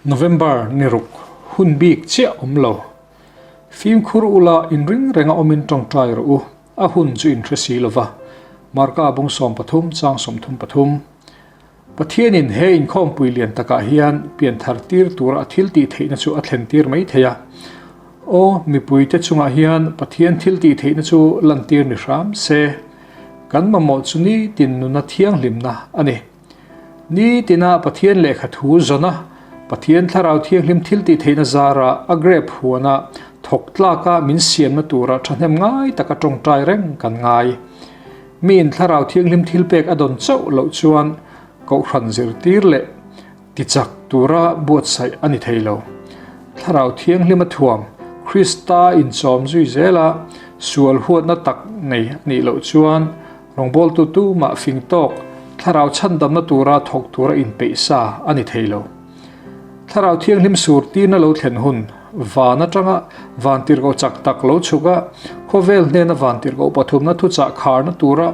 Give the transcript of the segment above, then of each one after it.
November ni ruk hun bik chiah awm lo. Fimkhur ula inring renga awmin tawngtai rawh u, a hun chu inhre si lova. Marka bung 13 chang 33. Pathianin he inkhawmpui lian takah hian pianthar tir tura a thil tih theihna chu a thlen tir mai thei a. Aw, mipuite chungah hian Pathian thil tih theihna chu lantir ni hram se. Kan mamawh chu nitin nuna thianghlimna a ni. Nitina Pathian lehkha thu zawna Pathian Thlarau Thianghlim thil tih theihna zara a grep huana thawk tlaka min siamna tura thahnem ngai taka tawngtai reng kan ngai. Miin Thlarau Thianghlim thilpek a dawn chauh loh chuan Kohhran zirtir leh tichak tura buatsaih a ni thei lo. Thlarau Thianghlima thuam Krista inchawm zui zela sual huatna tak nei a nih loh chuan Rawngbawltu tumah fing tawk Thlarau chhandamna tura thawk tura inpeih sa a ni thei lo. Thlarau Thianghlim sur tirna lo thlen hun van atanga vantirhkoh chak tak lo chhuk a, khawvel hnena vantirhkoh pathumna thuchah kharna tura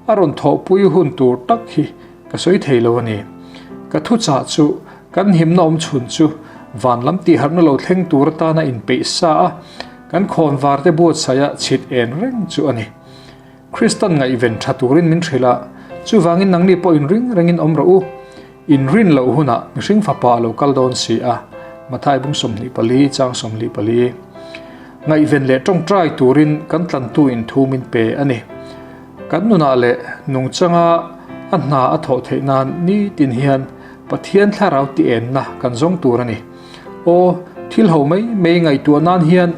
a rawn thawhpui hun tur tak hi ka sawi thei lo a ni. Ka thuchah chu kan himna awm chhun chu van lam tihharhna lo thleng tur atana inpeih sa a, kan khawnvarte buatsaiha chhit en reng chu a ni. Kristan ngaihven tha turin min hrilh a, chuvangin nangni pawh inring rengin awm rawh u. Inrin loh hunah mihring fapa a lo kal dawn si a, Mathai bung 24 chang 24. Ngaihven leh tawngtai turin kan tlantu in thu min pe a ni. Kan nunah leh nungchanga a hna a thawh theih nan nitin hian Pathian thlarau ti enna kan zawng tur a ni. Aw, thil ho mai mai ngaihtuah nan hian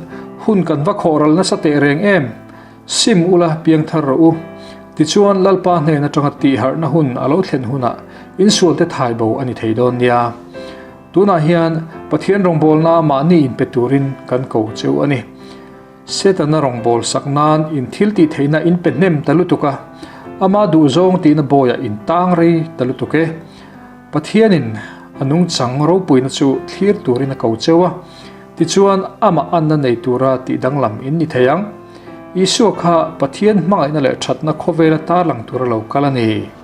hun kan va khawh ral nasa teh reng em? Sim ula piangthar rawh u. Tichuan Lalpa hnen atanga tihharhna hun a lo thlen hunah insualte thai bo a ni thei dawn nia. Tunah hian Pathian rawngbawlna mahni inpe turin kan ko cheu a ni. Setana rawngbawlsak nan in thil tih theihna in pe hnem ta lutuk a, ama duhzawng tihna bawiah in tang rei ta lutuk e. Pathianin a nungchang ropuina chu thlir turin a ko cheu a. Tichuan, amah anna nei tura tih danglam in ni thei ang. Isua kha Pathian hmangaihna leh thatna khawvela tarlang tura lo kal a ni.